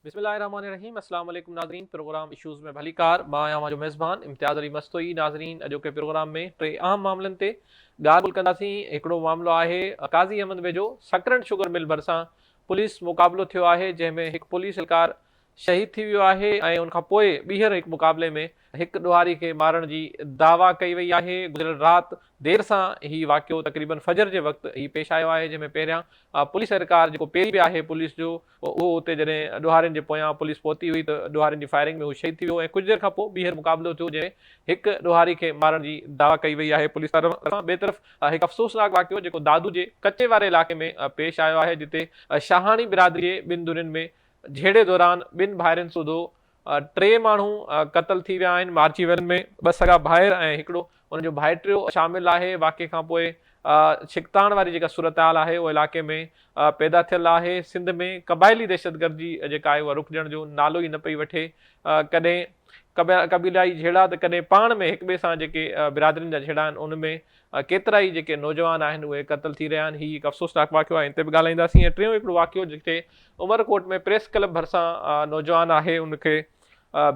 بسم الله الرحمن الرحيم اسلام عليڪم ناظرين پروگرام اشوز ۾ ڀليڪار مان آهيان اوهان جو ميزبان امتياز علي مستوئي ناظرين اڄوڪي پروگرام ۾ ٽي اهم معاملن تي ڳالهه ٻولهه ڪنداسين هڪڙو معاملو آهي قاضي احمد ويجهو سڪرنڊ شگر مل ڀرسان پوليس مقابلو ٿيو آهي جنهن ۾ هڪ پوليس اهلڪار شهيد ٿي ويو آهي ۽ ان کان پوء ٻيهر هڪ مقابلي ۾ هڪ ڏوهاري کي مارڻ جي دعويٰ ڪئي وئي آهي گذريل رات دير سان هي واقعو تقريبن فجر جي وقت هي پيش آيو آهي جنهن ۾ پهريان پوليس اهلڪار جيڪو پيري به آهي پوليس جو اهو اتي جڏهن ڏوهارين جي پويان پوليس پهتي هئي ته ڏوهارين جي فائرنگ ۾ هو شهيد ٿي ويو ۽ ڪجهه دير کان پوء ٻيهر مقابلو ٿيو جنهن ۾ هڪ ڏوهاري کي مارڻ جي دعويٰ ڪئي وئي آهي پوليس طرفان ٻئي طرف هڪ افسوسناڪ واقعو جيڪو دادو جي ڪچي واري علائقي ۾ پيش آيو آهي جتي شاهاڻي برادري جي ٻن ڌرين ۾ جهيڙي دوران ٻن ڀائرن سوڌو ٽي ماڻهو قتل ٿي ويا آهن، مارچي ويلن ۾ ٻه سڳا ڀائر ۽ هڪڙو ان جو ڀائٽيو شامل آهي، واقعي کانپوء ڇڪتاڻ واري جيڪا صورتحال آهي اها علائقي ۾ پيدا ٿيل آهي، سنڌ ۾ قبائلي دهشتگردي جيڪا آهي اها رڪجڻ جو نالو ئي نه پئي وٺي، ڪڏهن قبيلائي جهيڙا ته ڪڏهن پاڻ ۾ هڪٻئي سان جيڪي برادرين جا جهيڙا آهن ان ۾ ڪيترائي جيڪي نوجوان آهن اهي قتل ٿي رهيا آهن، هي هڪ افسوسناڪ واقعو آهي ان تي به ڳالهائينداسين ۽ ٽيون هڪڙو واقعو جتي عمرڪوٽ ۾ پريس ڪلب ڀرسان نوجوان آهي ان کي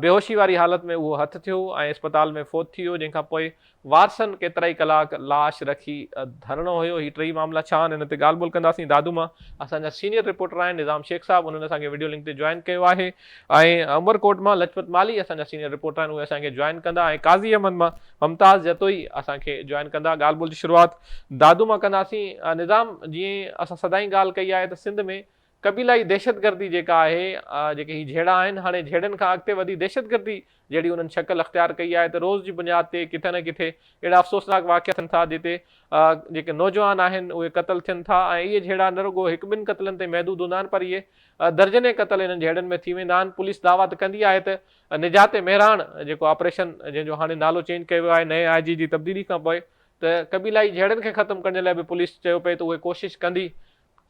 بيهوشي واري حالت ۾ اهو هٿ ٿيو ۽ اسپتال ۾ فوت ٿي ويو جنهن کان پوء وارثن ڪيترائي ڪلاڪ لاش رکي ڌرڻو هنيو هي ٽئي معاملا ڇا آهن ان تي ڳالهه ٻولهه ڪنداسين دادو مان اسان جا سينيئر رپورٽر آهن نظام شيخ صاحب انهن اسان کي وڊيو لنڪ تي جوائن ڪيو آهي ۽ عمرڪوٽ مان لجپت مالهي اسان جا سينيئر رپورٽر آهن اهي اسان کي جوائن ڪندا ۽ قاضي احمد مان ممتاز جتوئي اسان کي جوائن ڪندا ڳالهه ٻولهه جي شروعات دادو مان ڪنداسين نظام جيئن اسان سدائين ڳالهه ڪئي آهي ته سنڌ ۾ قبيلائي دهشتگردي جيڪا آهي، جيڪي هي جهيڙا آهن، هاڻي جهيڙن کان اڳتي وڌي دهشتگردي جهڙي انهن شڪل اختيار ڪئي آهي ته روز جي بنياد تي ڪٿي نه ڪٿي اهڙا افسوسناڪ واقعا ٿين ٿا جتي جيڪي نوجوان آهن اهي قتل ٿين ٿا ۽ اهي جهيڙا نه رڳو هڪ ٻن قتلن تائين محدود هوندا آهن پر اهي درجنين قتل انهن جهيڙن ۾ ٿي ويندا آهن پوليس دعويٰ ته ڪندي آهي ته نجات مهراڻ جيڪو آپريشن جنهن جو هاڻي نالو چينج ڪيو ويو آهي نئين آء جي جي تبديلي کان پوء ته قبيلائي جهيڙن کي ختم ڪرڻ جي لاء به پوليس چيو پئي ته اهي ڪوشش ڪندي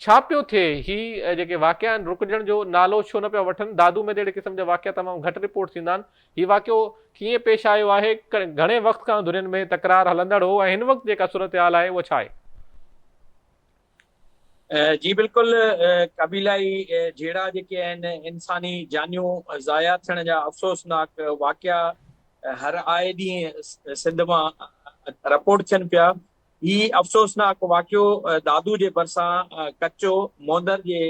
ڇا پيو ٿئي؟ هي جيڪي واقعا آهن رڪجڻ جو نالو ڇو نه پيا وٺن؟ دادو ۾ ته اهڙي قسم جا واقعا تمام گهٽ رپورٽ ٿيندا آهن. هي واقعو ڪيئن پيش آيو آهي؟ گهڻي وقت کان ڌرين ۾ تڪرار هلندڙ هو ۽ هن وقت جيڪا صورتحال آهي اها ڇا آهي؟ جي بلڪل قبيلائي جهيڙا جيڪي آهن انساني جانيون ضايع ٿيڻ جا افسوسناڪ واقعا هر آئي ڏينهن سنڌ مان رپورٽ ٿين پيا. هي افسوسناڪ واقعو دادو جي ڀرسان ڪچو موندر جي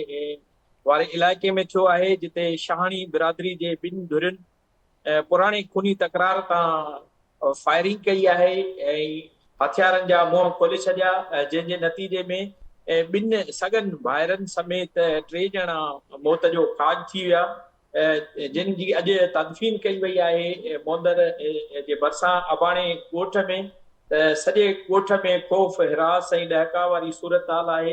واري علائقي ۾ ٿيو آهي، جتي شاهاڻي برادري جي ٻن ڌرين پراڻي خوني تڪرار تان فائرنگ ڪئي آهي ۽ هٿيارن جا منهن کولي ڇڏيا، جنهن جي نتيجي ۾ ٻن سڳن ڀائرن سميت ٽي ڄڻا موت جو کاڄ ٿي ويا، جن جي اڄ تدفين ڪئي وئي آهي موندر جي ڀرسان اباڻي ڳوٺ ۾ ته سڄي ڳوٺ ۾ خوف، هراس ۽ ڏهڪاء واري صورتحال آهي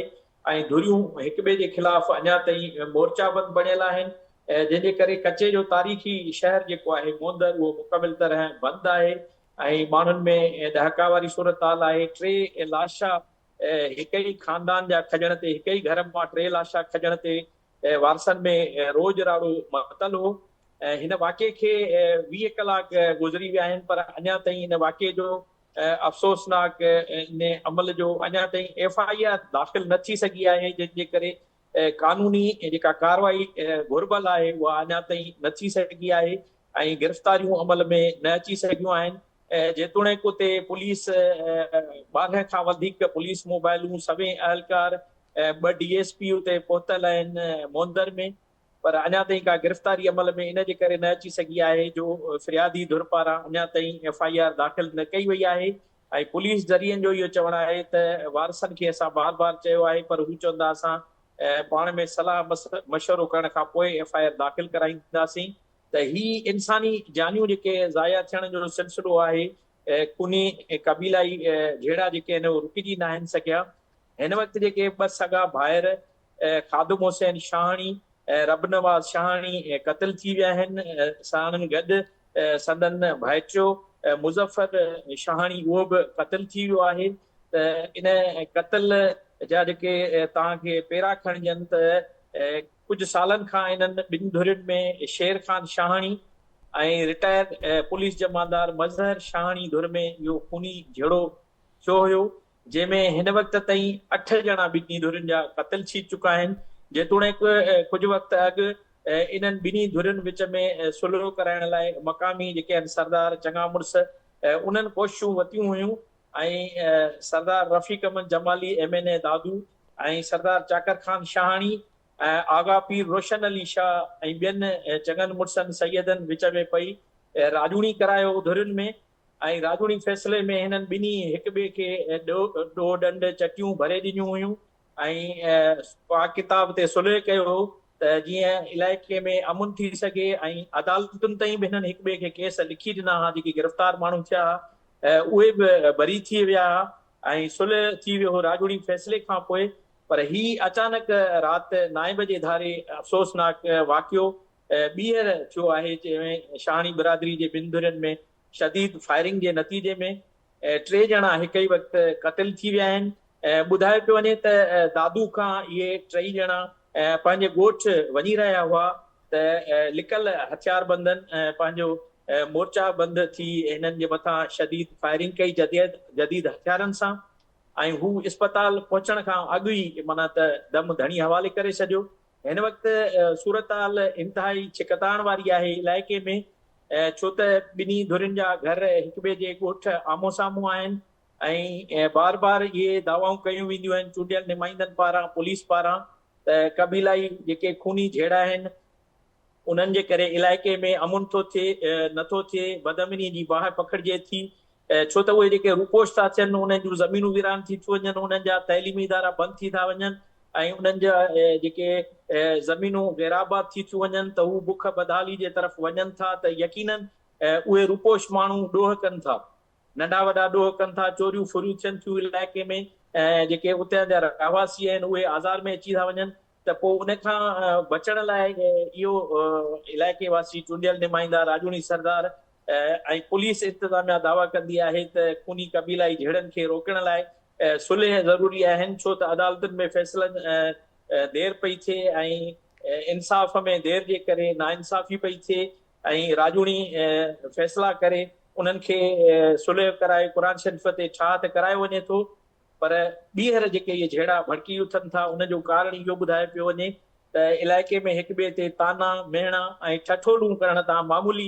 ۽ ڌريون هڪٻئي جي خلاف اڃا تائين مورچا بند بڻيل آهن جنهن جي ڪري ڪچي جو تاريخي شهر جيڪو آهي موندر اهو مڪمل طرح بند آهي ۽ ماڻهن ۾ ڏهڪاء واري صورتحال آهي ٽي لاشا هڪ ئي خاندان جا کڄڻ تي هڪ ئي گهر مان ٽي لاشا کڄڻ تي وارثن ۾ روڄ راڙو متل هو. هن واقعي کي 20 ڪلاڪ گذري ويا آهن پر اڃا تائين ان واقعي جو افسوسناڪ ان عمل جو اڃا تائين ايف I R داخل نه ٿي سگهي آهي جنهن جي ڪري قانوني جيڪا ڪارروائي گهربل آهي اها اڃا تائين نه ٿي سگهي آهي ۽ گرفتاريون عمل ۾ نه اچي سگهيون آهن جيتوڻيڪ اتي پوليس 12 کان وڌيڪ پوليس موبائلون سوين اهلڪار ٻه ڊي ايس پي اتي پهتل آهن موندر ۾ پر اڃا تائين ڪا گرفتاري عمل ۾ ان جي ڪري نه اچي سگهي آهي جو فريادي ڌر پاران اڃا تائين ايف I R داخل نه ڪئي وئي آهي ۽ پوليس ذريعن جو اهو چوڻ آهي ته وارثن کي اسان بار بار چيو آهي پر هو چون ٿا اسان پاڻ ۾ صلاح مشورو ڪرڻ کان پوء ايف I R داخل ڪرائينداسين ته هي انساني جانيون جيڪي ضايع ٿيڻ جو سلسلو آهي خوني قبيلائي جهيڙا جيڪي آهن اهي رڪجي ناهن سگهيا هن وقت جيڪي ٻه سڳا ڀائر خادم حسين شاهاڻي ۽ ربنواز شاهاڻي قتل ٿي ويا آهن، ساڻن گڏ سندن ڀائٽيو مظفر شاهاڻي اهو به قتل ٿي ويو آهي ته ان قتل جا جيڪي توهان کي پيرا کڻجن ته ڪجهه سالن کان انهن ٻن ڌرين ۾ شير خان شاهاڻي ۽ رٽائر پوليس جمعدار مظهر شاهاڻي ڌر ۾ اهو خوني جهيڙو ٿيو هيو. جنهن ۾ هن وقت تائين اٺ ڄڻا ٻنهي ڌرين جا قتل ٿي چڪا آهن، جيتوڻيڪ ڪجهه وقت اڳ انهن ٻنهي ڌرين وچ ۾ صلح ڪرائڻ لاء مقامي جيڪي آهن سردار چڱا مڙس انهن ڪوششون ورتيون هيون ۽ Sardar Rafiq Ahmed Jamali M N A Dadu ۽ Sardar Chakar Khan Shahani ۽ Agha Pir Roshan Ali Shah ۽ ٻين چڱن مڙسن سيدن وچ ۾ پئي راڄوڻي ڪرايو ڌرين ۾ ۽ راڄوڻي فيصلي ۾ هنن ٻنهي هڪ ٻئي کي ڏوهه ڏنڊ چٽيون ڀري ڏنيون هيون ۽ پاڪ ڪتاب تي صلح ڪيو هو ته جيئن علائقي ۾ امن ٿي سگهي ۽ عدالتن تائين به هنن هڪ ٻئي کي ڪيس لکي ڏنا ها جيڪي گرفتار ماڻهو ٿيا ها اهي به بري ٿي ويا ها ۽ صلح ٿي ويو هو راڄوڻي فيصلي کان پوء پر هي اچانڪ رات نائين بجي ڌاري افسوسناڪ واقعو ٻيهر ٿيو آهي جنهن ۾ شاهاڻي برادري جي ٻن ڌرين ۾ شديد فائرنگ جي نتيجي ۾ ٽي ڄڻا هڪ ئي وقت قتل ٿي ويا آهن. ٻڌايو پيو وڃي ته دادو کان اهي ٽئي ڄڻا پنهنجي ڳوٺ وڃي رهيا هئا ته لڪل هٿياربندن پنهنجو مورچا بند ٿي هنن جي مٿان شديد فائرنگ ڪئي جديد هٿيارن سان ۽ هو اسپتال پهچڻ کان اڳ ئي معنيٰ ته دم ڌڻي حوالي ڪري ڇڏيو. هن وقت صورتحال انتهائي ڇڪتاڻ واري آهي علائقي ۾ ڇو ته ٻنهي ڌرين جا گهر هڪ ٻئي جي ڳوٺ آمهون سامهون آهن ۽ بار بار اهي دعوائون ڪيون وينديون آهن چونڊيل نمائندن پاران پوليس پاران ته قبيلائي جيڪي خوني جهيڙا آهن انهن جي ڪري علائقي ۾ امن ٿو ٿئي نٿو ٿئي بدامني جي باهه پکڙجي ٿي ڇو ته اهي جيڪي روپوش ٿا ٿين انهن جون زمينون ويران ٿي ٿيون وڃن، انهن جا تعليمي ادارا بند ٿي ٿا وڃن ۽ انهن جا جيڪي زمينون غيرآباد ٿي ٿيون وڃن ته هو بک بدحالي جي طرف وڃن ٿا ته يقينن اهي روپوش ماڻهو ڏوهه ڪن ٿا، ننڍا وڏا ڏوهه ڪن ٿا، چوريون ڦريون ٿين ٿيون علائقي ۾ جيڪي اتان جا رهواسي آهن اهي آزار ۾ اچي ٿا وڃن ته پوء ان کان بچڻ لاء اهو علائقي واسي چونڊيل نمائندا راڄوڻي سردار ۽ پوليس انتظاميا دعويٰ ڪندي آهي ته خوني قبيلائي جهيڙن کي روڪڻ لاء صلح ضروري آهن ڇو ته عدالتن ۾ فيصلن دير پئي ٿئي ۽ انصاف ۾ دير جي ڪري ناانصافي پئي ٿئي ۽ راڄوڻي فيصلا ڪري انهن کي صلح ڪرائي قرآن شريف تي ٺاهه ته ڪرايو وڃي ٿو پر ٻيهر جيڪي اهي جهيڙا ڀڙڪي اٿن ٿا ان جو ڪارڻ اهو ٻڌايو پيو وڃي ته علائقي ۾ هڪ ٻئي تي طعنا، مهڻا ۽ ٺٺولون ڪرڻ تان معمولي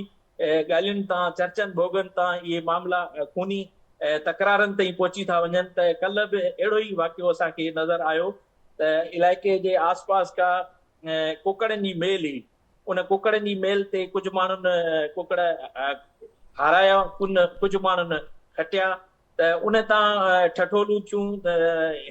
ڳالهين تان چرچن ڀوڳن تان اهي معاملا خوني تڪرارن تائين پهچي ٿا وڃن ته ڪلهه به اهڙو ئي واقعو اسان کي نظر آيو ته علائقي جي آس پاس ڪا ڪوڪڙن جي ميل هئي ان ڪوڪڙن جي ميل تي ڪجهه ماڻهن ڪوڪڙ هارايا ڪجهه ماڻهن کٽيا ته ان تان ٺٺولون ٿيون ته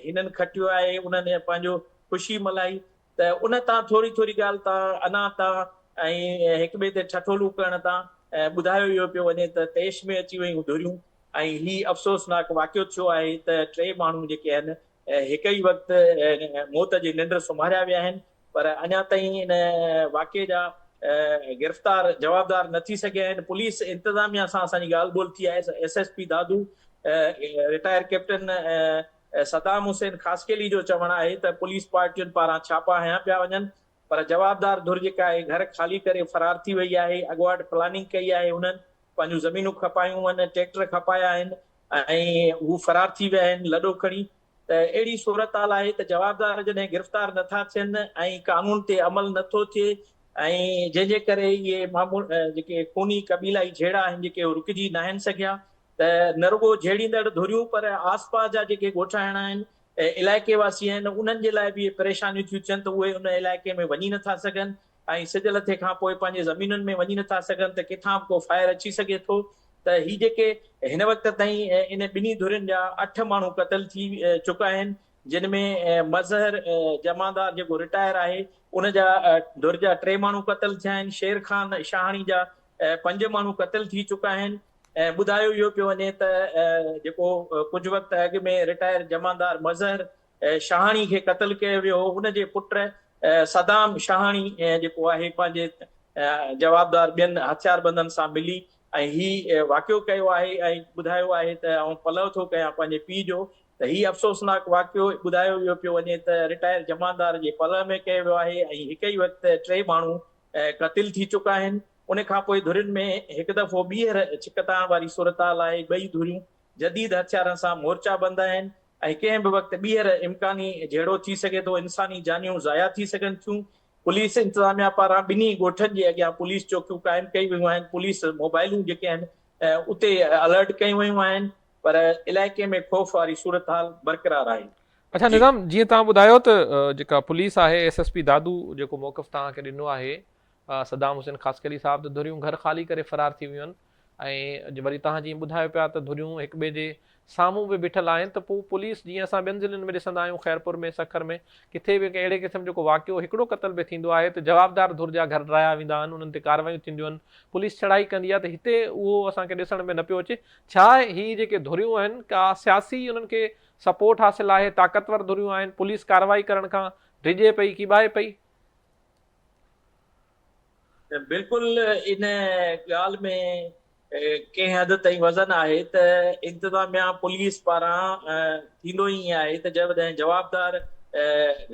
هنن کٽيو آهي، انهن پنهنجو خوشي ملهائي ته ان تان ٿوري ٿوري ڳالهه تان انا تان ۽ هڪ ٻئي تي ٺٺولون ڪرڻ تان ٻڌايو اهو پيو وڃي ته طيش ۾ اچي ويون ڌريون ۽ هي افسوسناڪ واقعو ٿيو آهي ته ٽي ماڻهو جيڪي آهن هڪ ئي وقت موت جي ننڊ سمهاريا ويا آهن پر اڃا تائين ان واقعي جا گرفتار جوابدار نه ٿي سگهيا آهن، پوليس انتظاميا سان اسان جي ڳالهه ٻولهه ٿي آهي، S S P Dadu retire captain Saddam Hussain Khaskheli جو چوڻ آهي ته پوليس پارٽين پاران ڇاپا هنيا پيا وڃن پر جوابدار ڌر جيڪا آهي گهر خالي ڪري فرار ٿي وئي آهي، اڳواٽ پلاننگ ڪئي آهي انهن پنهنجون زمينون کپايون آهن، ٽريڪٽر کپايا آهن ۽ هو فرار ٿي ويا آهن لڏو کڻي ته اهڙي صورتحال آهي ته جوابدار جڏهن گرفتار نٿا ٿين ۽ قانون تي عمل نٿو ٿئي ۽ جنهن جي ڪري اهي معمول جيڪي خوني قبيلائي جهيڙا آهن جيڪي اهي رڪجي ناهن سگهيا ته نه رڳو جهيڙيندڙ ڌريون پر آس پاس جا جيڪي ڳوٺاڻا آهن علائقي واسي آهن انهن جي لاء به اهي پريشانيون ٿيون ٿين ته اهي ان علائقي ۾ وڃي نٿا سگهن ۽ سج لٿي کان پوء پنهنجي زمينن ۾ وڃي نٿا سگهن ته ڪٿان به ڪو فائر اچي سگهي ٿو ته هي جيڪي هن وقت تائين ان ٻنهي ڌرين جا اٺ ماڻهو قتل ٿي چڪا آهن جن ۾ مظهر جمعدار جيڪو رٽائر آهي ان جا ڌر جا ٽي ماڻهو قتل ٿيا آهن شير خان شاهاڻي جا پنج ماڻهو قتل ٿي چڪا آهن ۽ ٻڌايو اهو پيو وڃي ته جيڪو ڪجهه وقت اڳ ۾ رٽائر جمعدار مظهر شاهاڻي کي قتل ڪيو ويو هو، ان جي پٽ صدام شاهاڻي جيڪو آهي پنهنجي جوابدار ٻين هٿياربندن سان ملي ۽ هي واقعو ڪيو آهي ۽ ٻڌايو آهي ته آئون پلئه ٿو ڪيان پنهنجي پيء جو ته هي افسوسناڪ واقعو ٻڌايو ويو پيو وڃي ته رٽائر جمعدار جي پلئه ۾ ڪيو ويو آهي ۽ هڪ ئي وقت ٽي ماڻهو قتل ٿي چڪا آهن ان کانپوء ڌرين ۾ هڪ دفعو ٻيهر ڇڪتاڻ واري صورتحال آهي ٻئي ڌريون جديد هٿيارن سان مورچا بند آهن ۽ ڪنهن به وقت ٻيهر امڪاني جهيڙو ٿي سگهي ٿو، انساني جانيون ضايع ٿي سگهن ٿيون. پوليس انتظاميا پاران ٻنهي ڳوٺن جي اڳيان پوليس چوڪيون قائم ڪيون ويون آهن، پوليس موبائلون جيڪي آهن اتي الرٽ ڪيون ويون آهن پر علائقي ۾ خوف واري صورتحال برقرار آهي. اڇا نظام جيئن توهان ٻڌايو ته جيڪا پوليس آهي ايس ايس پي دادو جيڪو موقف توهان کي ڏنو آهي صدام حسين خاصخيلي صاحب ته ڌريون گهر خالي ڪري فرار ٿي ويون آهن ۽ وري توهان جيئن ٻڌايو پيا ته ڌريون هڪ ٻئي جي سامهون به بيٺل آهن ته پوء پوليس جيئن اسان ٻين ضلعن ۾ ڏسندا آهيون خيرپور ۾ سکر ۾ ڪٿي به ڪنهن اهڙي قسم جو ڪو واقعو هڪڙو قتل به ٿيندو آهي ته جوابدار ڌر جا گهر ڊاهيا ويندا آهن انهن تي ڪارروايون ٿينديون آهن پوليس چڙهائي ڪندي آهي ته هتي اهو اسان کي ڏسڻ ۾ نه پيو اچي ڇا هي جيڪي ڌريون آهن ڪا سياسي انهن کي سپورٽ حاصل آهي طاقتور ڌريون آهن پوليس ڪارروائي ڪرڻ کان ڊڄي پئي ڪيٻائي پئي. بلڪل ان ڳالهه ۾ ڪنهن حد تائين وزن آهي ته انتظاميا پوليس پاران ٿيندو ئي ائين آهي ته جڏهن جوابدار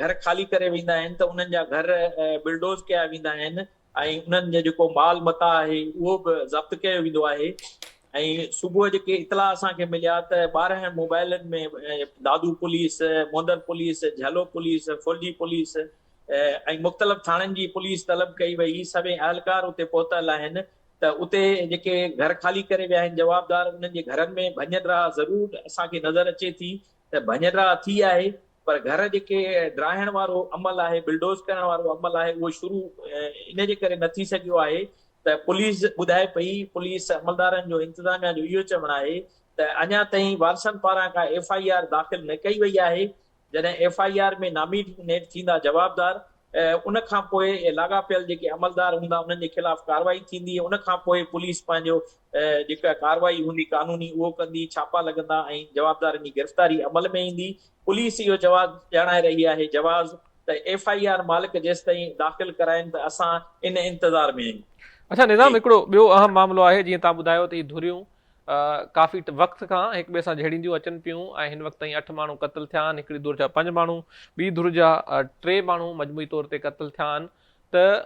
گهر خالي ڪري ويندا آهن ته انهن جا گهر بلڊوز ڪيا ويندا آهن ۽ انهن جو جيڪو مال متاع آهي اهو به ضبط ڪيو ويندو آهي ۽ صبح جيڪي اطلاع اسان کي مليا ته 12 موبائلن ۾ Dadu police, Mondar police, Jhalo police, Phulji police ۽ مختلف ٿاڻن جي پوليس طلب ڪئي وئي، سوين اهلڪار اتي پهتل آهن ته اتي جيڪي گهر خالي ڪري ويا آهن جوابدار انهن جي گهرن ۾ ڀڃ ڊاهه ضرور اسان کي نظر اچي ٿي ته ڀڃ ڊاهه ٿي آهي پر گهر جيڪي ڊاهڻ وارو عمل آهي بلڊوز ڪرڻ وارو عمل آهي اهو شروع ان جي ڪري نه ٿي سگهيو آهي ته پوليس ٻڌائي پئي پوليس عملدارن جو انتظاميا جو اهو چوڻ آهي ته اڃا تائين وارثن پاران ڪا ايف I R داخل نه ڪئي وئي آهي جڏهن ايف I R ۾ nominate ٿيندا جوابدار ان کان پوء لاڳاپيل جيڪي عملدار هوندا انهن جي خلاف ڪارروائي ٿيندي ان کان پوء پوليس پنهنجو جيڪا ڪارروائي هوندي قانوني اهو ڪندي ڇاپا لڳندا ۽ جوابدارن جي گرفتاري عمل ۾ ايندي پوليس اهو جواز ڄاڻائي رهي آهي جواز ته ايف I R مالڪ جيستائين داخل ڪرائين ته اسان ان انتظار ۾ آهيون. اڇا نظام هڪڙو ٻيو اهم معاملو آهي جيئن توهان ٻڌايو ته هي ڌريون ڪافي وقت کان هڪ ٻئي سان جهيڙينديون اچن پيون ۽ هن وقت تائين اٺ ماڻهو قتل ٿيا آهن، هڪڙي ڌر جا پنج ماڻهو، ٻي ڌر جا ٽي ماڻهو مجموعي طور تي قتل ٿيا آهن ته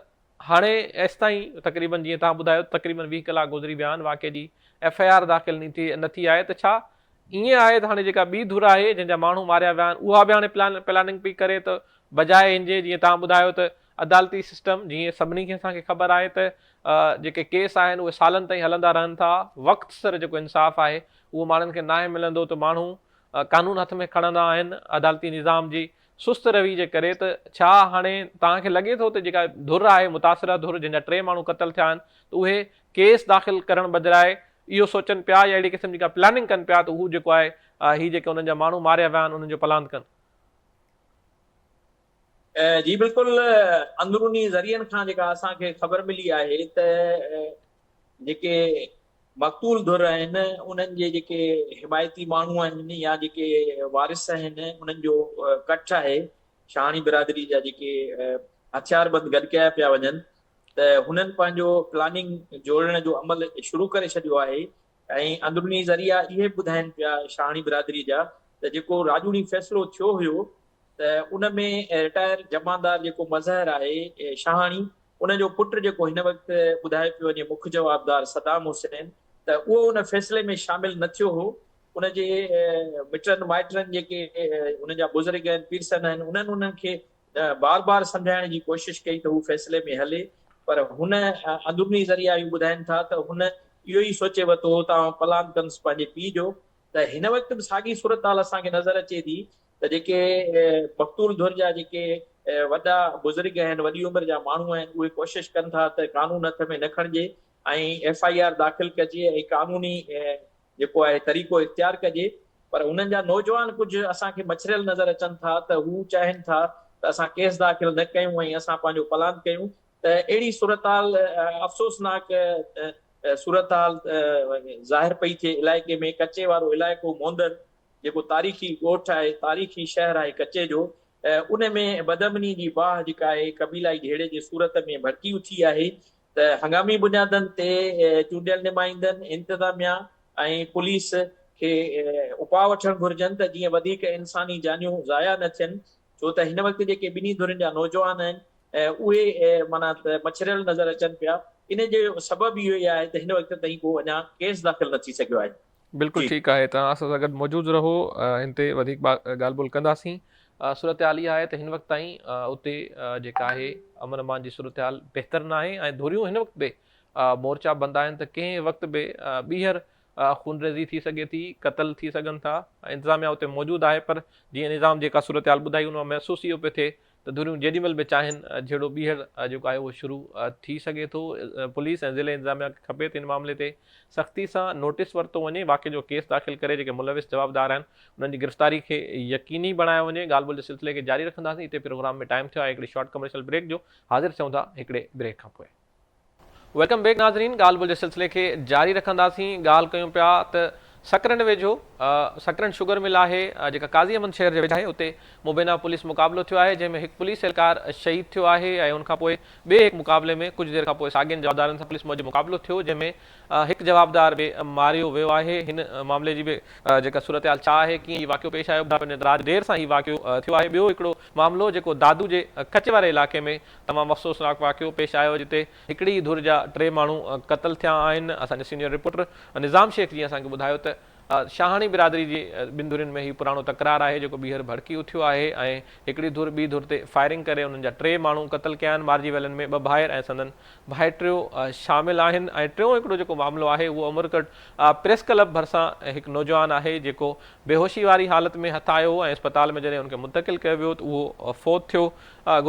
هاڻي ايستائين تقريبن جيئن توهان ٻڌايو ته تقريبن 20 ڪلاڪ گذري ويا آهن واقعي جي ايف I R داخل نه ٿي آهي ته ڇا ائين آهي ته هاڻي جيڪا ٻي ڌر آهي جنهن جا ماڻهو ماريا ويا آهن اها به هاڻي پلاننگ پئي ڪري ته بجاء ان جي جيئن توهان ٻڌايو ته عدالتي سسٽم جيئن سڀني کي اسان کي خبر آهي ته جيڪي ڪيس آهن اهي سالن تائين هلندا رهن ٿا وقت سر جيڪو انصاف آهي اهو ماڻهن کي ناهي ملندو ته ماڻهو قانون هٿ ۾ کڻندا آهن عدالتي نظام جي سست روي جي ڪري ته ڇا هاڻي توهان کي لڳي ٿو ته جيڪا ڌر آهي متاثره ڌر جنهن جا ٽي ماڻهو قتل ٿيا آهن ته اهي ڪيس داخل ڪرڻ بدراء اهو سوچن پيا يا اهڙي قسم جي ڪا پلاننگ ڪن پيا ته هو جيڪو آهي هي جيڪي انهن جا ماڻهو ماريا ويا آهن انهن جو پلاند ڪن. جي بلڪل اندروني ذريعن کان جيڪا اسان کي خبر ملي آهي ته جيڪي مقتول ڌر آهن انهن جي جيڪي حمايتي ماڻهو آهن يا جيڪي وارث آهن انهن جو ڪٺ آهي شاهاڻي برادري جا جيڪي هٿيار بند گڏ ڪيا پيا وڃن ته هنن پنهنجو پلاننگ جوڙڻ جو عمل شروع ڪري ڇڏيو آهي ۽ اندروني ذريعا اهي ٻڌائين پيا شاهاڻي برادري جا ته جيڪو راڄوڻي فيصلو ٿيو هيو ته ان ۾ رٽائر جمعدار جيڪو مظهر آهي شاهاڻي ان جو پٽ جيڪو هن وقت ٻڌايو پيو وڃي مک جوابدار صدام حسين ته اهو ان فيصلي ۾ شامل نه ٿيو هو ان جي مٽن مائٽن جيڪي ان جا بزرگ آهن پيرسن آهن انهن انهن کي بار بار سمجهائڻ جي ڪوشش ڪئي ته هو فيصلي ۾ هلي پر هن اندروني ذريعا اهو ٻڌائين ٿا ته هن اهو ئي سوچي ورتو هو ته آئون پلاند ڪندس پنهنجي پيء جو ته هن وقت به ساڳي صورتحال اسان کي نظر اچي ٿي ته جيڪي مقتول ڌر جا جيڪي وڏا بزرگ آهن، وڏي عمر جا ماڻهو آهن، اهي ڪوشش ڪن ٿا ته قانون هٿ ۾ نه کڻجي ۽ ايف I R داخل ڪجي ۽ قانوني جيڪو آهي طريقو اختيار ڪجي پر انهن جا نوجوان ڪجهه اسان کي مڇريل نظر اچن ٿا ته هو چاهين ٿا ته اسان ڪيس داخل نه ڪيون ۽ اسان پنهنجو پلاند ڪيون ته اهڙي صورتحال افسوسناڪ صورتحال ظاهر پئي ٿئي علائقي ۾ ڪچي وارو علائقو موندر جيڪو تاريخي ڳوٺ آهي، تاريخي شهر آهي ڪچي جو، ان ۾ بدامني جي باهه جيڪا آهي قبيلائي جهيڙي جي صورت ۾ ڀڙڪي اٿي آهي ته هنگامي بنيادن تي چونڊيل نمائندن، انتظاميا ۽ پوليس کي اپاء وٺڻ گهرجن ته جيئن وڌيڪ انساني جانيون ضايع نه ٿين ڇو ته هن وقت جيڪي ٻنهي ڌرين جا نوجوان آهن اهي معنيٰ ته مڇريل نظر اچن پيا ان جو سبب اهو ئي آهي ته هن وقت تائين ڪو اڃا ڪيس داخل نه ٿي سگهيو آهي. بلڪل ٺيڪ آهي توهان اسان سان گڏ موجود رهو هن تي وڌيڪ ڳالهه ٻولهه ڪنداسين. صورتحال اها آهي ته هن وقت تائين اتي جيڪا آهي امن امان جي صورتحال بهتر ناهي ۽ ڌريون هن وقت به مورچا بند آهن ته ڪنهن وقت به ٻيهر خونريزي ٿي سگهي ٿي، قتل ٿي سگهن ٿا، انتظاميا اتي موجود آهي پر جيئن نظام جيڪا صورتحال ٻڌائي ان مان محسوس اهو پيو ٿئي ته ڌريون جيڏي مهل به چاهين جهيڙو ٻيهر جيڪو آهي اهو شروع ٿي سگهي ٿو، پوليس ۽ ضلعي انتظاميا کي کپي ته ان معاملي تي سختي سان نوٽيس ورتو وڃي، واقعي جو ڪيس داخل ڪري جيڪي ملوث جوابدار آهن انهن جي گرفتاري کي يقيني بڻايو وڃي، ڳالهه ٻولهه جي سلسلي کي جاري رکنداسين، هتي پروگرام ۾ ٽائيم ٿيو آهي هڪڙي شارٽ ڪمرشل بريڪ جو، حاضر ٿيون ٿا هڪڙي بريڪ کانپوء. Welcome back ناظرين ڳالهه ٻولهه جي سلسلي کي جاري رکنداسين ڳالهه ڪيون پيا ته سڪرنڊ ويجهو سڪرنڊ شگر مل آهي جيڪا قاضي احمد شهر جي ويجهو آهي اتي مبينا پوليس مقابلو ٿيو آهي جنهن ۾ هڪ پوليس اهلڪار شهيد ٿيو آهي ۽ ان کان پوء ٻئي هڪ مقابلي ۾ ڪجهه دير کان پوء ساڳين جوابدارن سان پوليس موجب مقابلو ٿيو جنهن ۾ هڪ جوابدار به ماريو ويو آهي هن معاملي جي به جيڪا صورتحال ڇا آهي ڪيئن هي واقعو پيش آيو ٻڌايو وڃي ته رات دير سان هي واقعو ٿيو آهي ٻيو هڪڙو معاملو جيڪو دادو جي ڪچي واري علائقي ۾ تمام افسوسناڪ واقعو پيش آيو جتي هڪڙي ئي ڌر جا ٽي ماڻهو قتل ٿيا آهن اسان جي سينيئر رپورٽر نظام شيخ جي اسان کي ٻڌايو ته شاهاڻي برادري جي ٻن ڌرين ۾ هي پراڻو تڪرار آهي جيڪو ٻيهر ڀڙڪي اٿيو آهي ۽ هڪڙي ڌر ٻي ڌر تي فائرنگ ڪري انهن جا ٽي ماڻهو قتل ڪيا آهن مارجي ويلن ۾ ٻه ڀائر ۽ سندن ڀائٽيو شامل آهن ۽ ٽيون هڪڙو جيڪو معاملو آهي اهو عمرڪوٽ پريس ڪلب ڀرسان هڪ نوجوان آهي جيڪو بيهوشي واري حالت ۾ هٿ آيو هو ۽ اسپتال ۾ جڏهن ان کي منتقل ڪيو ويو ته اهو فوت ٿيو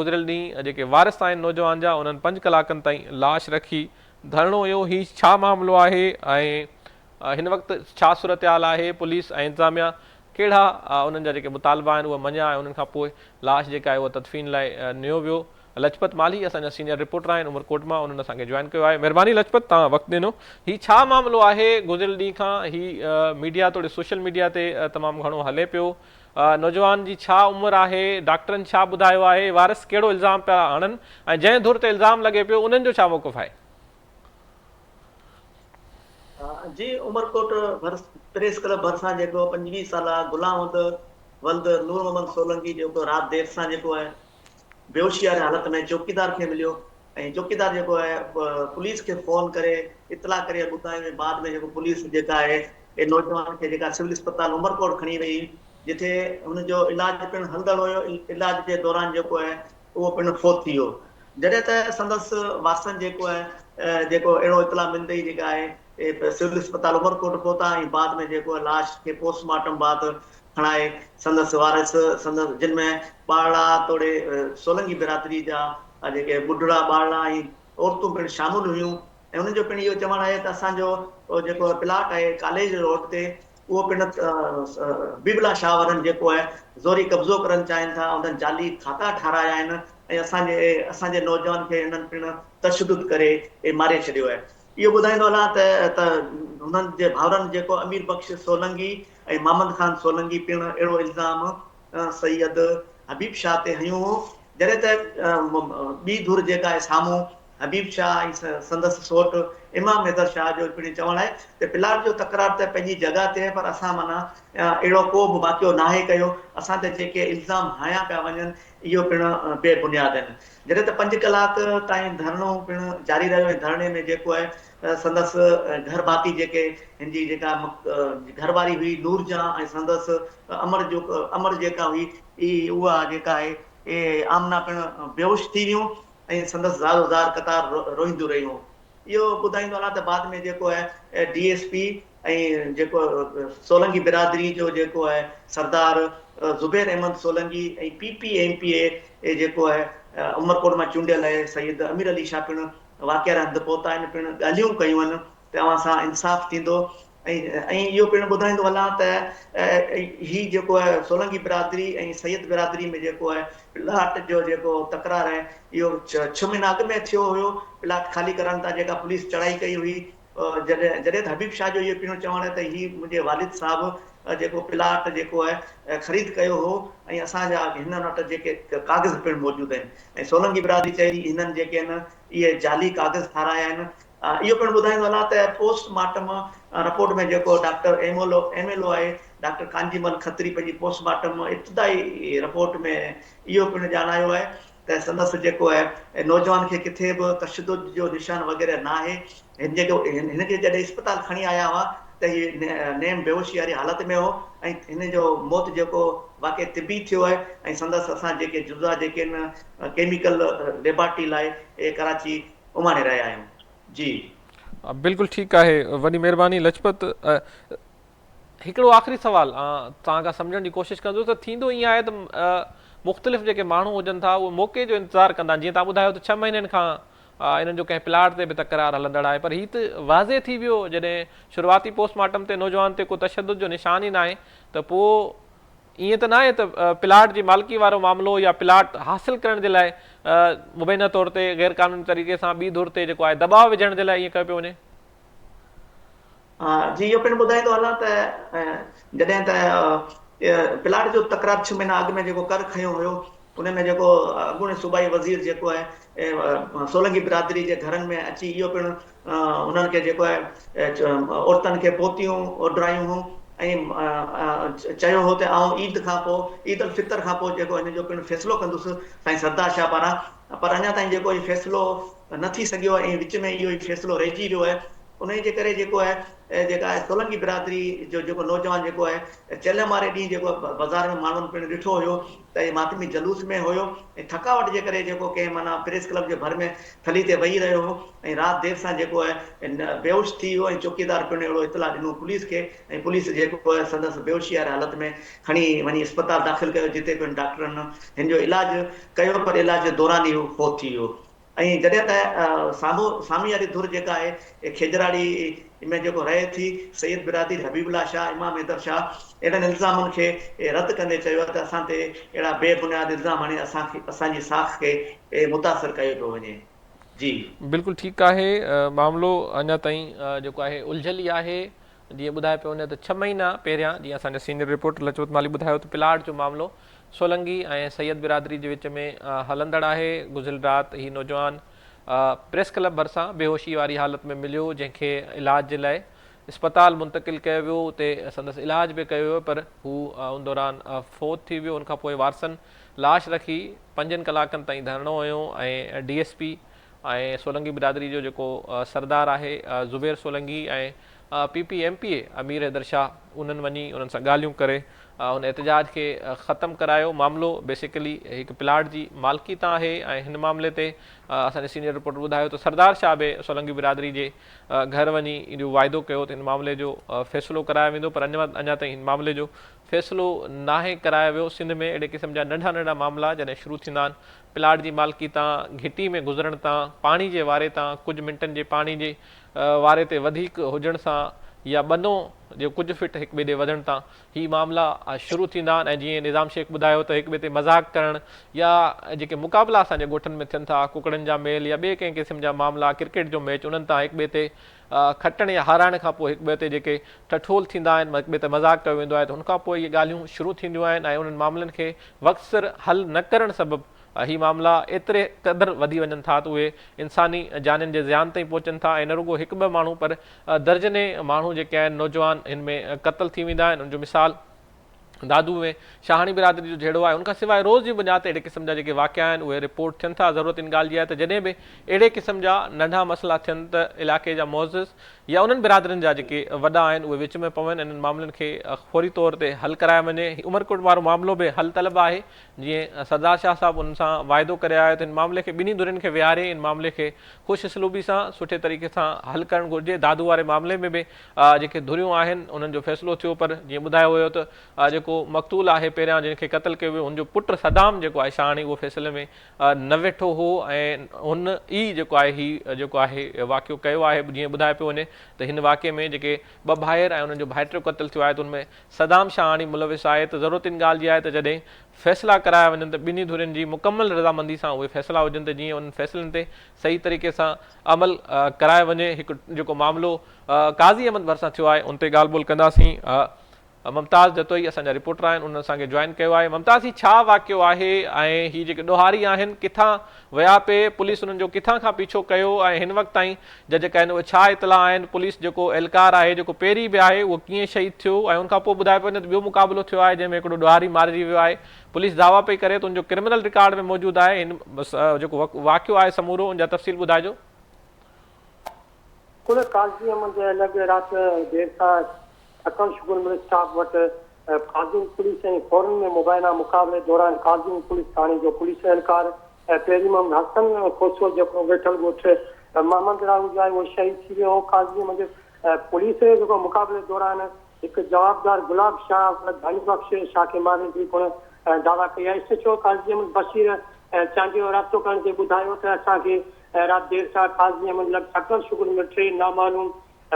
گذريل ڏينهن جيڪي وارث آهن نوجوان جا انهن پنج ڪلاڪن تائين لاش رکي ڌرڻو هنيو هي ڇا معاملو آهي ۽ هن وقت ڇا صورتحال آهي پوليس ۽ انتظاميا ڪهڙا انهن جا جيڪي مطالبا آهن اهي مڃيا ۽ انهن کان پوء لاش جيڪا آهي اها تدفين لاء نيو ويو لجپت مالهي اسان جا سينيئر رپورٽر آهن عمرڪوٽ مان انهن اسان کي جوائن ڪيو آهي مهرباني لجپت توهان وقت ڏنو هي ڇا معاملو آهي گذريل ڏينهن کان هي ميڊيا توڙي سوشل ميڊيا تي تمام گهڻو هلي پيو نوجوان جي ڇا عمر آهي، ڊاڪٽرن ڇا ٻڌايو آهي، وارث ڪهڙو الزام پيا هڻن ۽ جنهن ڌر تي الزام لڳي پيو انهن جو ڇا موقف آهي؟ جي عمرڪوٽ ڀر پريس ڪلب ڀرسان جيڪو 25 سالا غلام احمد ولد نور محمد سولنگي جيڪو رات دير سان جيڪو آهي بيهوشي واري حالت ۾ چوڪيدار کي مليو ۽ چوڪيدار جيڪو آهي پوليس کي فون ڪري اطلاع ڪري ٻڌايو ۽ بعد ۾ جيڪو پوليس جيڪا آهي نوجوان کي جيڪا سول اسپتال عمرڪوٽ کڻي وئي جتي هن جو علاج پڻ هلندڙ هيو علاج جي دوران جيڪو آهي اهو پڻ فوت ٿي ويو جڏهن ته سندس وارثن جيڪو آهي جيڪو اهڙو اطلاع ملندي ئي جيڪا آهي سول اسپتال عمرڪوٽ پهتا ۽ بعد ۾ جيڪو لاش کي پوسٽ مارٽم بعد کڻائي سندس وارث سندس جن ۾ ٻارڙا توڙي سولنگي برادري جا جيڪي ٻڍڙا ٻارڙا ۽ عورتون پڻ شامل هيون ۽ انهن جو پڻ اهو چوڻ آهي ته اسان جو جيڪو پلاٽ آهي ڪاليج روڊ تي اهو پڻ حبيب الله شاهه وارن جيڪو آهي زوري قبضو ڪرڻ چاهين ٿا انهن جعلي کاتا ٺارايا آهن ۽ اسان جي اسان جي نوجوان کي انهن پڻ تشدد ڪري ماري ڇڏيو آهي اهو ٻڌائيندو هلان ته ته هنن جي ڀائرن جيڪو امير بخش سولنگي ۽ محمد خان سولنگي پڻ اهڙو الزام سيد حبيب شاهه تي هنيو هو جڏهن ته ٻي ڌر جيڪا آهي سامهون حبيب شاهه ۽ سندس سوٽ امام حيدر شاهه جو پڻ چوڻ آهي ته پلاٽ جو تڪرار ته پنهنجي جڳهه تي آهي پر اسان معنيٰ اهڙو ڪو به واقعو ناهي ڪيو اسان تي جيڪي الزام هنيا پيا وڃن اهو پڻ بي بنياد آهن. جڏهن ته پنج ڪلاڪ تائين ڌرڻو پڻ جاري رهيو ۽ ڌرڻي ۾ جيڪو آهي سندس گهر ڀاتي جيڪي هن جي جيڪا گهر واري هئي نور جهان ۽ سندس امڙ جو امڙ جيڪا هئي اها جيڪا آهي آمنه پڻ بيهوش ٿي ويون ۽ سندس زارو زار قطار روئينديون رهيون. اهو ٻڌائيندو هلان ته بعد ۾ جيڪو آهي ڊي ايس پي ۽ جيڪو سولنگي برادري جو جيڪو آهي سردار Zubair Ahmed Solangi ۽ P P M P A جيڪو آهي عمرڪوٽ مان چونڊيل آهي سيد امير علي شاهه پڻ واقعي واري هنڌ پهتا آهن پڻ ڳالهيون ڪيون آهن ته اوهان سان انصاف ٿيندو ۽ ۽ اهو پڻ ٻڌائيندو هلان ته هي جيڪو آهي سولنگي برادري ۽ سيد برادري ۾ جيڪو آهي پلاٽ جو جيڪو تڪرار آهي اهو ڇهه مهينا اڳ ۾ ٿيو هيو پلاٽ خالي ڪرڻ تان جيڪا پوليس چڙهائي ڪئي هئي جڏهن جڏهن ته حبيب شاهه جو اهو پڻ چوڻ آهي ته هي منهنجي والد صاحب جيڪو پلاٽ جيڪو آهي خريد ڪيو هو ۽ اسان جا هنن وٽ جيڪي ڪاغذ پڻ موجود آهن ۽ سولنگي برادري چئي ٿي هنن جيڪي آهن اهي جعلي ڪاغذ ٺارايا آهن اهو پڻ ٻڌائيندو هلان ته پوسٽ مارٽم رپورٽ ۾ جيڪو ڊاڪٽر ايم ايل او آهي ڊاڪٽر ڪانجي مل کتري پنهنجي پوسٽ مارٽم ابتدائي رپورٽ ۾ اهو پڻ ڄاڻايو آهي ته سندس جيڪو آهي نوجوان کي ڪٿي به تشدد جو نشان وغيره ناهي هن جيڪو هن کي جڏهن اسپتال کڻي آيا هئا ته هي نيم بيهوشي واري حالت ۾ هو ۽ هن جو موت جيڪو واقعي طبي ٿيو آهي ۽ سندس اسان جيڪي جزا جيڪي آهن ڪيميڪل ليبارٽري لاء ڪراچي اماڻي رهيا آهيون جي. بلڪل ٺيڪ آهي وڏي مهرباني لجپت. هڪڙو آخري سوال توهان کان سمجهڻ جي ڪوشش ڪندس ته ٿيندو ائين آهي ته مختلف جيڪي ماڻهو هجن ٿا اهي موقعي جو انتظار ڪندا آهن جيئن توهان ٻڌايو ته ڇهه مهينن کان انهن جو ڪنهن پلاٽ تي به تڪرار هلندڙ آهي پر هي ته واضح ٿي ويو جڏهن شروعاتي پوسٽ مارٽم تي نوجوان تي ڪو تشدد جو نشان ئي ناهي ته پوء ائين ته ناهي ته پلاٽ جي مالڪي وارو معاملو يا پلاٽ حاصل ڪرڻ جي لاء مبينا طور تي غير قانوني طريقي سان ٻي ڌر تي جيڪو آهي دٻاء وجهڻ جي لاء ائين ڪيو پيو وڃي. جي اهو پڻ ٻڌائيندو هلان ته جڏهن ته پلاٽ جو تڪرار ڇهه مهينا اڳ ۾ جيڪو ڪر کنيو هيو ان ۾ جيڪو اڳوڻي صوبائي وزير جيڪو آهي سولنگي برادري جي گهرن ۾ اچي اهو پڻ انهن کي جيڪو آهي عورتن کي پوتيون اوڍرايون هيون ۽ چيو هو ته آئون عيد کان پوء عيد الفطر کان پوء جيڪو هن جو پڻ فيصلو ڪندس سائين سردار شاهه پاران پر اڃا تائين جيڪو هي فيصلو نه ٿي سگهيو ۽ وچ ۾ اهو ئي فيصلو رهجي ويو آهي انهي جي ڪري جيڪو آهي جيڪا آهي سولنگي برادري جو جيڪو نوجوان جيڪو آهي چيلهه واري ڏينهن جيڪو بازار ۾ ماڻهن پڻ ڏٺو هيو ته هي ماتمي جلوس ۾ هيو ۽ ٿڪاوٽ جي ڪري جيڪو ڪنهن معنيٰ پريس ڪلب جي ڀر ۾ ٿلهي تي ويهي رهيو هو ۽ رات دير سان جيڪو آهي بيهوش ٿي ويو ۽ چوڪيدار پڻ اهڙو اطلاع ڏنو پوليس کي ۽ پوليس جيڪو آهي سندس بيهوشي واري حالت ۾ کڻي وڃي اسپتال داخل ڪيو جتي پڻ ڊاڪٽرن هن جو علاج ڪيو پر علاج دوران ئي هو فوت ٿي ويو. ۽ جڏهن ته سامهون سامي واري ڌر جيڪا آهي کيجراڙي ۾ جيڪو رهي ٿي سيد برادري حبيب الله شاهه امام حيدر شاهه اهڙن الزامن کي رد ڪندي چيو آهي ته اسان تي اهڙا بي بنياد الزام هڻي اسان کي اسان جي ساک کي متاثر ڪيو پيو وڃي جي. بلڪل ٺيڪ آهي معاملو اڃا تائين جيڪو آهي الجهيل ئي آهي جيئن ٻڌايو پيو وڃي ته ڇهه مهينا پهريان جيئن اسان جي سينيئر رپورٽر لچپت مالهي ٻڌايو ته پلاٽ جو معاملو سولنگي ۽ سيد برادري جي وچ ۾ هلندڙ آهي، گذريل رات هي نوجوان پريس ڪلب ڀرسان بيهوشي واري حالت ۾ مليو جنهن کي علاج جي لاء اسپتال منتقل ڪيو ويو اتي سندس علاج به ڪيو ويو پر هو ان دوران فوت ٿي ويو ان کان پوء وارثن لاش رکي پنجن ڪلاڪن تائين ڌرڻو هنيو ۽ ڊي ايس پي ۽ سولنگي برادري جو جيڪو سردار آهي Zubair Solangi ۽ P P M P A Amir Haider Shah انهن وڃي انهن سان ڳالهيون ڪري ان احتجاج کي ختم ڪرايو معاملو بيسيڪلي هڪ پلاٽ جي مالڪي تان آهي ۽ هن معاملي تي اسان جي سينيئر رپورٽر ٻڌايو ته سردار شاهه به سولنگي برادري جي گهر وڃي اهو واعدو ڪيو ته هن معاملي جو فيصلو ڪرايو ويندو پر اڃا تائين هن معاملي جو فيصلو ناهي ڪرايو ويو سنڌ ۾ اهڙي قسم جا ننڍا ننڍا معاملا جڏهن شروع ٿيندا آهن پلاٽ جي مالڪي تان، گهٽي ۾ گذرڻ تان، پاڻي جي واري تان، ڪجهه منٽن جي پاڻي جي واري تي وڌيڪ هجڻ سان يا ٻنو جو ڪجهه فٽ هڪ ٻئي ڏي وڌڻ تان هي معاملا شروع ٿيندا آهن ۽ جيئن نظام شيخ ٻڌايو ته هڪ ٻئي تي مذاق ڪرڻ يا جيڪي مقابلا اسان جي ڳوٺن ۾ ٿين ٿا ڪڪڙن جا ميل يا ٻئي ڪنهن قسم جا معاملا ڪرڪيٽ جو ميچ انهن تان هڪ ٻئي تي کٽڻ يا هارائڻ کان پوء هڪ ٻئي تي جيڪي ٺٺول ٿيندا آهن، هڪ ٻئي تي مذاق ڪيو ويندو آهي ته ان کان پوء اهي ڳالهيون شروع ٿينديون آهن ۽ انهن معاملن کي وقت سر حل نه ڪرڻ سبب هي معاملا ايتري قدر وڌي وڃن ٿا ته اهي انساني جانين جي زيان تائين پهچن ٿا ۽ نه رڳو هڪ ٻه ماڻهو پر درجنين ماڻهو جيڪي آهن نوجوان هن ۾ قتل ٿي ويندا آهن ان جو مثال دادو ۾ شاهاڻي برادري جو جهيڙو آهي ان کان سواء روز جي بنياد تي اهڙي قسم جا جيڪي واقعا آهن اهي رپورٽ ٿين ٿا ضرورت ان ڳالهه جي آهي ته جڏهن به اهڙي قسم جا ننڍا مسئلا ٿين ته علائقي جا معزز يا انهن برادرين جا جيڪي وڏا آهن اهي وچ ۾ پون انهن معاملن کي فوري طور تي حل ڪرايو وڃي هي عمرڪوٽ وارو معاملو به حل طلب آهي جيئن سردار شاهه صاحب انهن سان واعدو ڪري آيو ته هن معاملي کي ٻنهي ڌرين کي ويهاري ان معاملي کي خوش اسلوبي سان سٺي طريقي سان حل ڪرڻ گهرجي دادو واري معاملي ۾ به جيڪي ڌريون آهن انهن جو فيصلو ٿيو پر جيئن ٻڌايو ويو ته جيڪو مقتول آهي پهريان جنهن کي قتل ڪيو ويو ان جو پٽ صدام جيڪو آهي شاهاڻي اهو فيصلي ۾ نه ويٺو هو ۽ هن ئي جيڪو آهي هي جيڪو آهي واقعو ڪيو آهي جيئن ٻڌايو پيو وڃي ته هن واقعي ۾ جيڪي ٻه ڀائر ۽ انهن جو ڀائٽيو قتل ٿيو آهي ته ان ۾ صدام شاهاڻي ملوث آهي ته ضرورت ان ڳالهه جي آهي ته جڏهن فيصلا ڪرايا وڃن ته ٻنهي ڌرين جي مڪمل رضامندي سان اهي فيصلا هجن ته جيئن انهن فيصلن تي صحيح طريقي سان عمل ڪرايو وڃي هڪ جيڪو معاملو قاضي احمد ڀرسان ٿيو آهي ان تي ڳالهه ٻولهه ڪنداسين ممتاز جتوئي اسان جا رپورٽر آهن انهن اسان کي جوائن ڪيو آهي ممتاز هي ڇا واقعو آهي ۽ هي جيڪي ڏوهاري آهن ڪٿان ويا پي پوليس انهن جو ڪٿان کان پيڇو ڪيو ۽ هن وقت تائين جا جيڪا آهن اهي ڇا اطلاع آهن پوليس جيڪو اهلڪار آهي جيڪو پهرين به آهي اهو ڪيئن شهيد ٿيو ۽ ان کان پوء ٻڌايو پيو وڃي ته ٻيو مقابلو ٿيو آهي جنهن ۾ هڪڙو ڏوهاري مارجي ويو آهي پوليس دعويٰ پئي ڪري ته ان جو ڪرمنل رڪارڊ ۾ موجود آهي هن جيڪو واقعو آهي سمورو ان جا تفصيل ٻڌائجو. بلڪل قاضي احمد لڳ رات دير سان ٺڪر شگر مل اسٽاپ وٽ قاضين پوليس ۽ ڦورن ۾ مبينا مقابلي دوران قاضين پوليس ٿاڻي جو پوليس اهلڪار پيري محمد حسن کوسو جيڪو ويٺل ڳوٺ محمد راهو جو آهي اهو شهيد ٿي ويو هو. قاضي احمد پوليس جيڪو مقابلي دوران هڪ جوابدار گلاب شاهه ولد ڌڻي بخش شاهه کي مارڻ جي پڻ دعويٰ ڪئي آهي. S H O Qazi Ahmed Bashir Chandio رابطو ڪرڻ تي ٻڌايو ته اسان کي رات دير سان قاضي احمد لڳ ٺڪر شگر ۾ ٽي نامعلوم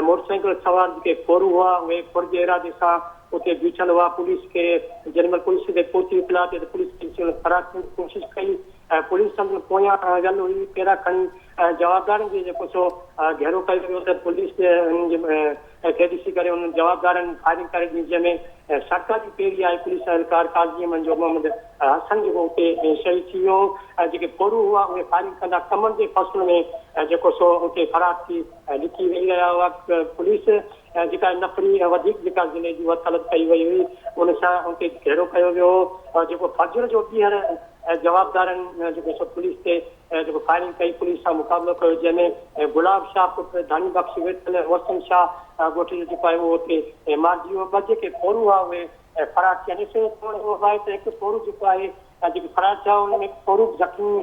موٽرسائيڪل سوار جيڪي ڦورو هئا اهي ڦر جي ارادي سان اتي بيٺل هئا پوليس کي جيڏي مهل پوليس کي پهچي اطلاع تي ته پوليس کي فرار ٿيڻ جي ڪوشش ڪئي ۽ پوليس سندن پويان ويل هئي پيرا کڻي جوابدارن کي جيڪو سو گهيرو ڪيو ويو ته پوليس انهن جي کي ڏسي ڪري انهن جوابدارن فائرنگ ڪري ڏني جنهن ۾ سرڪاري پيري آئي پوليس اهلڪار قاضي احمد جو محمد حسن جيڪو اتي شهيد ٿي ويو ۽ جيڪي ڦورو هئا اهي فائرنگ ڪندا ڪمن جي فصل ۾ جيڪو سو اتي فرار ٿي لڪي ويهي رهيا هئا پوليس جيڪا نفري وڌيڪ جيڪا ضلعي جي اها طلب ڪئي وئي هئي ان سان اتي گهيرو ڪيو ويو هو جيڪو فجر جو ٻيهر جوابدارن جيڪو سو پوليس تي جيڪو فائرنگ ڪئي پوليس سان مقابلو ڪيو جنهن ۾ گلاب شاهه پٽ ڌڻي بخش ويٺل وسن شاهه ڳوٺ جو جيڪو آهي اهو اتي مارجي ويو ٻه جيڪي ڦورو هئا اهي فرار ٿي ويا ڏسو چوڻ اهو به آهي ته هڪ ڦورو جيڪو آهي جيڪي فرار ٿيا ان ۾ هڪ ڦورو به زخمي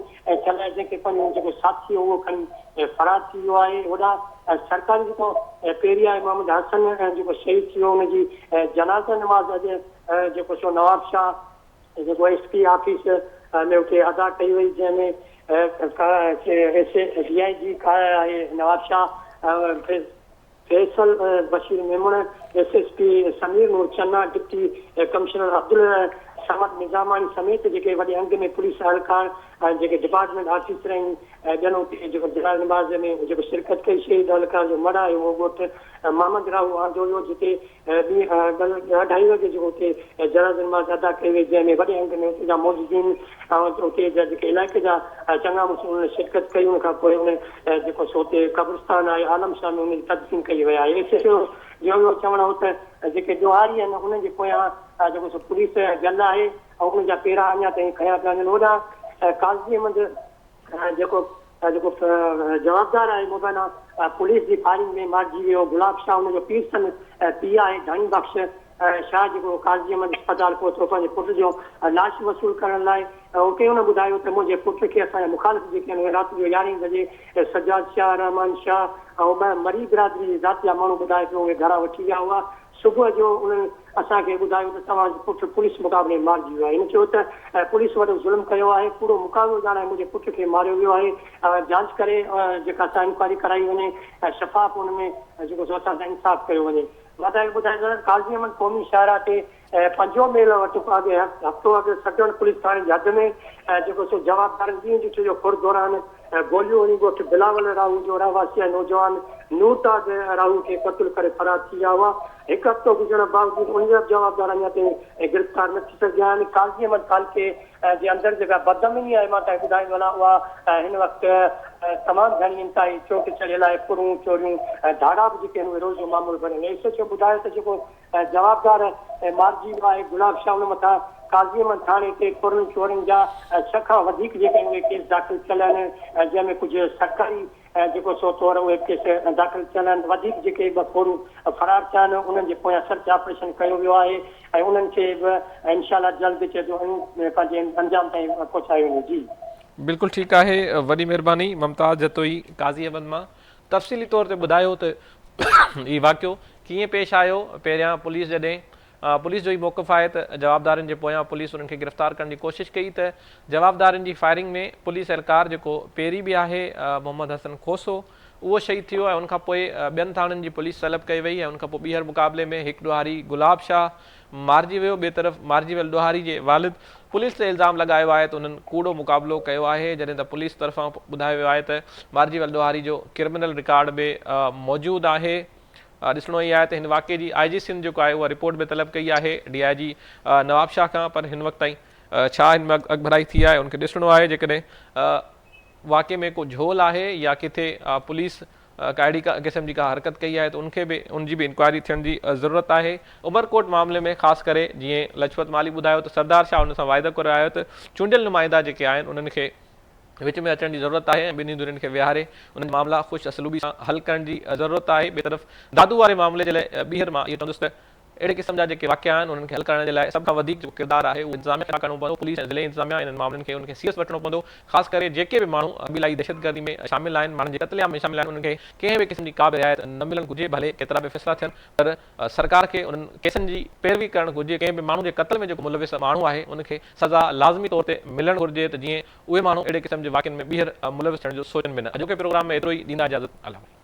ٿيل آهي جنهن کي پنهنجو جيڪو ساٿي هو اهو کڻي فرار ٿي ويو آهي هوڏانهن سرڪاري جيڪو پيري آهي محمد حسن جيڪو شهيد ٿي ويو ان جي جنازه نماز اڄ جيڪو سو نواب شاهه جيڪو ايس پي آفيس ۾ اتي ادا ڪئي وئي جنهن ۾ ڊي I جي آهي Nawabshah Faisal Bashir Memon, S S P Sameer Noor Channa, deputy commissioner Abdul Samad Nizamani سميت جيڪي وڏي انگ ۾ پوليس اهلڪار ۽ جيڪي ڊپارٽمينٽ آفيسر ۽ ٻين اتي جيڪو جنازي نماز ۾ جيڪو شرڪت ڪئي شهيد اهلڪار جو مڙهه آهي اهو ڳوٺ محمد راهو آندو ويو جتي ٻين اڍائي وڳي جو اتي جنازي نماز ادا ڪئي وئي جنهن ۾ وڏي انگ ۾ اتي جا معززين ۽ اتي جا جيڪي علائقي جا چڱا مڙس انهن شرڪت ڪئي ان کان پوء ان جيڪو سو اتي قبرستان آهي عالم شاهه ۾ ان جي تدفين ڪئي وئي آهي ايس ايس او جو اهو چوڻ هو ته جيڪي ڏوهاري آهن انهن جي پويان جيڪو سو پوليس جل آهي ۽ انهن جا پيرا اڃا تائين کنيا پيا وڃن هوڏانهن قاضي احمد جيڪو جيڪو جوابدار آهي مبينا پوليس جي فائرنگ ۾ مارجي ويو، گلاب شاهه ان جو پير سن پيء آهي، ڌڻي بخش شاهه جيڪو قاضي احمد اسپتال پهتو پنهنجي پٽ جو لاش وصول ڪرڻ لاء اتي هن ٻڌايو ته منهنجي پٽ کي اسان جا مخالف جيڪي آهن اهي رات جو يارهين بجي سجاد شاهه، رحمان شاهه ۽ ٻه مري برادري جي ذات جا ماڻهو ٻڌائي پيو اهي گهران وٺي ويا هئا صبح جو انهن اسان کي ٻڌايو ته توهان جو پٽ پوليس مقابلي ۾ مارجي ويو آهي. هن چيو ته پوليس وڏو ظلم ڪيو آهي، ڪوڙو مقابلو ڄاڻائي منهنجي پٽ کي ماريو ويو آهي، جاچ ڪري جيڪا سا انڪوائري ڪرائي وڃي ۽ شفاف ان ۾ جيڪو سو اسان سان انصاف ڪيو وڃي. مان توهان کي ٻڌائيندو هلان ته قاضي احمد قومي شاهراهه تي پنجون ميل وٽ اڳ هفتو اڳ سڊڻ پوليس ٿاڻي جي حد ۾ جيڪو سو جوابدارن ڏينهن ڏٺي جو ڦر دوران گوليون هڻي ڳوٺ بلاول راهو جو رهواسي ۽ نوجوان نور تاج راهو کي قتل ڪري فرار ٿي ويا هئا. هڪ هفتو گذرڻ باوجود انهن جا جوابدار اڃا تائين گرفتار نه ٿي سگهيا آهن. قاضي احمد تعلقي جي اندر جيڪا بدامني آهي مان توهان کي ٻڌائيندو هلان اها هن وقت تمام گهڻي انتهائي چوٽ چڙهيل آهي. ڦرون، چوريون ۽ ڌاڙا به جيڪي آهن اهي روز جو معمول بڻيل آهن. ايس ايڇ او ٻڌايو ته جيڪو جوابدار مارجي ويو آهي گلاب شاهه ان مٿان قاضي احمد ٿاڻي تي ڦرن چورن جا ڇهه کان وڌيڪ جيڪي اهي ڪيس داخل ٿيل آهن جنهن ۾ ڪجهه سرڪاري جيڪو سو طور اهي ڪيس داخل ٿيل آهن وڌيڪ جيڪي ٻه ڦورو فرار ٿيا آهن انهن جي پويان سرچ آپريشن ڪيو ويو آهي ۽ انهن کي به انشاء الله جلد چئجو پنهنجي انجام تائين پهچايو ويندو جي. بلڪل ٺيڪ آهي وڏي مهرباني ممتاز جتوئي قاضي احمد مان تفصيلي طور تي ٻڌايو ته هي واقعو ڪيئن پيش آيو، پهريان پوليس جڏهن پوليس جو هي موقف آهي ته جوابدارن جي پويان پوليس انهن کي گرفتار ڪرڻ جي ڪوشش ڪئي ته جوابدارن جي فائرنگ ۾ پوليس اهلڪار جيڪو پيري به آهي محمد حسن کوسو اهو شهيد ٿي ويو ۽ ان کان پوء ٻين ٿاڻن جي پوليس طلب ڪئي وئي ۽ ان کان پوء ٻيهر مقابلي ۾ هڪ ڏوهاري گلاب شاهه مارجي ويو ٻئي طرف مارجي ويل ڏوهاري جي والد پوليس تي الزام لڳايو آهي ته انهن ڪوڙو مقابلو ڪيو آهي جڏهن ته پوليس طرفان ٻڌايو ويو آهي ته مارجي ويل ڏوهاري جو ڪرمنل رڪارڊ به موجود آهي ڏسڻو اهي آهي ته هن واقعي جي آء جي سنڌ جيڪو آهي اها رپورٽ به طلب ڪئي آهي ڊي I جي نوابشاهه کان پر هن وقت تائين ڇا هن ۾ اڳڀرائي ٿي آهي ان کي ڏسڻو آهي جيڪڏهن واقعي ۾ ڪو جهول آهي يا ڪٿي پوليس ڪا اهڙي قسم جي ڪا حرڪت ڪئي آهي ته ان کي به ان جي به انڪوائري ٿيڻ جي ضرورت آهي. عمرڪوٽ معاملي ۾ خاص ڪري جيئن لڇپت مالهي ٻڌايو ته سردار شاهه ان سان واعدو ڪري آيو ته چونڊيل نمائندا جيڪي آهن انهن کي وچ ۾ اچڻ جي ضرورت آهي ۽ ٻنهي ڌرين کي ويهاري انهن جا معاملا خوش اسلوبي سان حل ڪرڻ جي ضرورت آهي. ٻئي طرف دادو واري معاملي جي لاء ٻيهر مان اهو چوندس ته اهڙي قسم جا جيڪي واقعا آهن انهن کي حل ڪرڻ جي لاء سڀ کان وڌيڪ جيڪو ڪردار آهي اهو انتظاميا کي ادا ڪرڻو پوندو، پوليس ۽ ضلعي انتظاميا انهن معاملن کي انهن کي سيريس وٺڻو پوندو، خاص ڪري جيڪي به ماڻهو قبيلائي دهشتگردي ۾ شامل آهن، ماڻهن جي قتل عام ۾ شامل آهن انهن کي ڪنهن به قسم جي ڪا به رعايت نه ملڻ گهرجي ڀلي ڪيترا به فيصلا ٿين پر سرڪار کي انهن ڪيسن جي پيروي ڪرڻ گهرجي، ڪنهن به ماڻهو جي قتل ۾ جيڪو ملوث ماڻهو آهي ان کي سزا لازمي طور تي ملڻ گهرجي ته جيئن اهي ماڻهو اهڙي قسم جي واقعن ۾ ٻيهر ملوث ٿيڻ جو سوچن به نه. اڄوڪي پروگرام ۾ ايترو ئي، ڏيندا اجازت، الله حافظ.